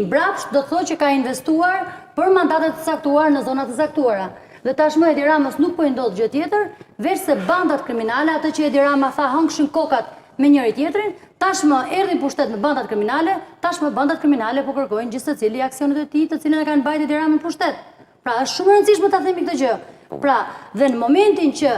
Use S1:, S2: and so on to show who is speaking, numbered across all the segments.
S1: mbrapsht do të thotë që ka investuar për mandate të caktuar në zona të caktuara. Dhe tashmë Edi Ramës nuk po i ndodh gjë tjetër, veçse bandat kriminale, atë që Edi Rama tha hëngshin kokat me njëri tjetrin, tashmë erdhi në pushtet me bandat kriminale, tashmë bandat kriminale po kërkojnë gjithsecili aksionet e tij, të cilën e kanë mbajtur Edi Ramën në pushtet. Pra është shumë e rëndësishme ta themi këtë gjë. Pra, dhe në momentin që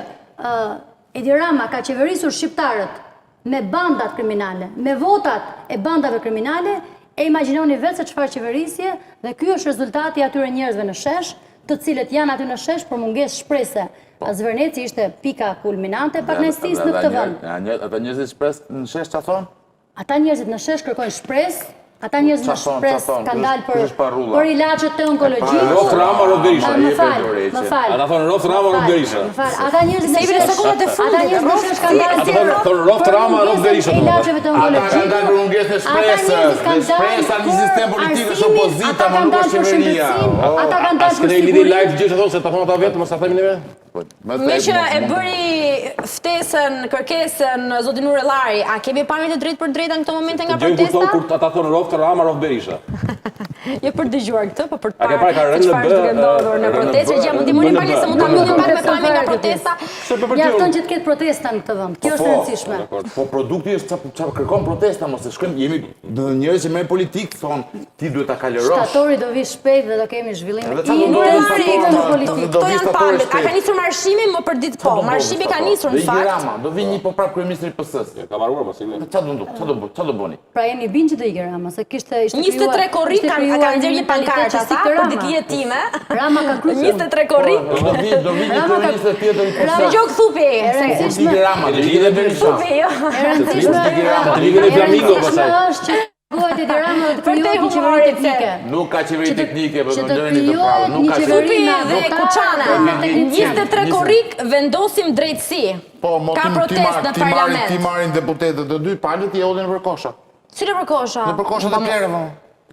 S1: Edi Rama ka qeverisur shqiptarët me bandat kriminale, me votat e bandave kriminale, e imagjinoni vetë se çfarë qeverisje dhe ky është rezultati i atyre njerëzve në shesh, të cilët janë aty në shesh për mungesë shprese. Po. Zverneci ishte pika kulminante e pakënaqësisë në këtë
S2: vend. Ata njerëzit shpresë në shesh ça
S1: thonë? Ata njerëzit në shesh kërkojnë shpresë, ata njerëzit në shpresë kanë dalë për për ilaçet te
S3: onkologjiku. Rroftë Rama, rroftë Berisha.
S1: Më fal, më
S3: fal. Ata thonë rroftë Rama, rroftë
S1: Berisha. Më fal. Ata njerëzit në shesh, ata njerëzit në shesh
S3: kanë dalë për thonë rroftë Rama, rroftë Berisha.
S1: Ilaçeve
S2: të onkologjikut. Ata kanë dalë për mungesën e shpresës. Dhe shpresa në sistem politik është opozita, më nuk është qeveria.
S1: Ata kanë dalë për sigurinë.
S3: Live gjë që thonë se ta thonë ata vetë, mos ta themi ne.
S4: Po, Meqë e bëri ftesën, kërkesën, zoti Nurellari, a kemi pamje të drejtpërdrejta në këto momente nga
S3: protesta? Kur thonë, kur ata thonë rroftë Rama, rroftë Berisha.
S4: Jo për dëgjuar këtë, po për të parë se çfarë është duke ndodhur në protestë, që më ndihmoni pak se mund ta mbyllim pak me pamje nga protesta.
S1: Mjafton që të ketë protesta në këtë vend. Kjo është e
S2: po,
S1: rëndësishme.
S2: Po produkti është çfarë kërkon protesta, mos e shkojmë, jemi njerëz që merren politikë thonë Ti duhet ta kalërosh.
S1: Shtatori do vijë shpejt dhe do kemi zhvillim intensiv në
S4: politikë. Këto janë pamjet. A ka nisur marshimi më për ditë po. Marshimi ka nisur në
S2: fakt. Rama, do vijë një po prapë kryeministri i PS-së.
S3: Ka mbaruar mos
S2: i. Çfarë do ndodh? Çfarë do bëni? Çfarë do bëni?
S1: Pra jemi bindur që do ikë Rama, se kishte ishte
S4: krijuar 23 korrik kanë kanë nxjerrë një pankartë ata për ditëlindjen time.
S1: Rama ka
S4: kryer 23 korrik.
S2: Po, do vijë do vijë një kryeministër tjetër i
S4: PS-së. Dëgjo Kthupi.
S1: E rëndësishme.
S2: Rama, do vijë
S4: Berisha. Kthupi, jo.
S1: E rëndësishme.
S3: Të lidhën e Flamingo pastaj.
S1: Është që Bëhet Edi Rama dhe të krijohet një qeveri teknike.
S2: Nuk ka qeveri teknike, po më lëreni të prallë. Nuk ka
S4: qeveri dhe Kuçana. 23 korrik vendosim drejtësi.
S2: Po, mo
S4: ka protestë në parlament.
S2: T'i marrin deputetët të dy palët i hodhin nëpër
S4: kosha. Si nëpër
S2: kosha? Nëpër kosha të plehrave.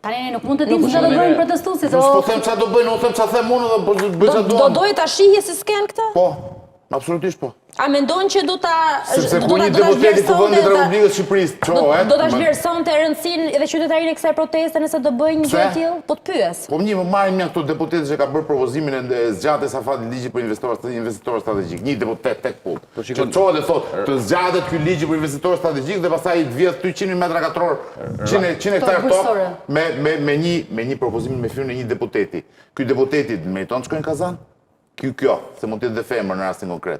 S1: Tani ne nuk mund të dimë se çfarë do bëjnë protestuesit.
S2: Nuk po them çfarë do bëjnë, unë them çfarë them unë dhe po bëj çfarë
S4: duan. Do doje ta shihje si skenë këtë?
S2: Po. Absolutisht po.
S4: A mendon që do ta
S2: Sepse kur një deputet i Kuvendit të Republikës së Shqipërisë
S4: çohet, do ta zhvlerësonte rëndësinë dhe qytetarinë e kësaj proteste nëse do bëjë një gjë të tillë? Po të
S2: pyes. Po një, më marrim një këto deputetë që ka bërë propozimin e zgjatjes së afatit ligjit për investitorë investitorë strategjik. Një deputet tek pull. Po që çohet dhe thotë, të zgjatet ky ligji për investitorë strategjik dhe pastaj të vjedh 200 metra katror, 100 100 hektar tokë me me me një me një propozim me firmën e një deputeti. Ky deputeti meriton të shkojë në kazan? Ky kjo, se mund të jetë dhe femër në rastin konkret.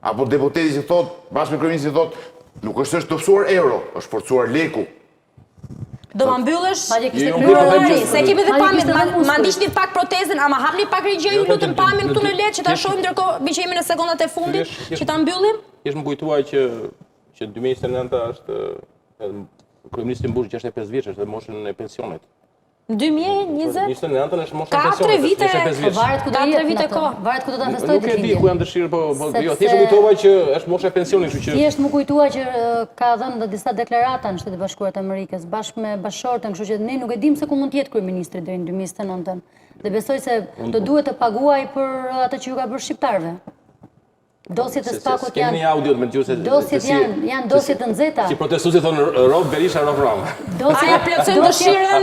S2: Apo deputeti që thotë, bashkë me kryeministrin thotë, nuk është se është dobësuar euro, është forcuar leku.
S4: Do ma mbyllësh? Madje kishte jo, krijuar se kemi dhe pamjet, ma ndiqni pak protestën, a ma hapni pak regjia ju lutem pamjen këtu në LED që ta shohim ndërkohë meqë jemi në sekondat e fundit që ta mbyllim?
S3: Thjesht m'u kujtua që që 2029 është kryeministri mbush 65 vjeç, është dhe moshën e pensionit.
S4: 2020?
S3: 29 është mosha e pensionit. Ka 3
S4: vite, po
S1: varet ku do jetë. Ka 3 vite kohë. Varet ku do ta festojë
S3: Nuk e di ku janë dëshirë, po po jo, thjesht m'u kujtova që është mosha e pensionit, kështu
S1: që Thjesht m'u kujtua që ka dhënë dhe disa deklarata në Shtetet e Bashkuara të Amerikës bashkë me bashkëshorten, kështu që ne nuk e dimë se ku mund të jetë kryeministri deri në 2029-ën. Dhe besoj se do duhet të paguajë për atë që ju ka bërë shqiptarëve. Dosjet e SPAK-ut
S3: janë një audio të
S1: se dosjet janë janë dosje të nxehta.
S3: Si protestuesit thonë rroftë Berisha rroftë
S4: Rama. Dosjet ja plotësojnë dëshirën.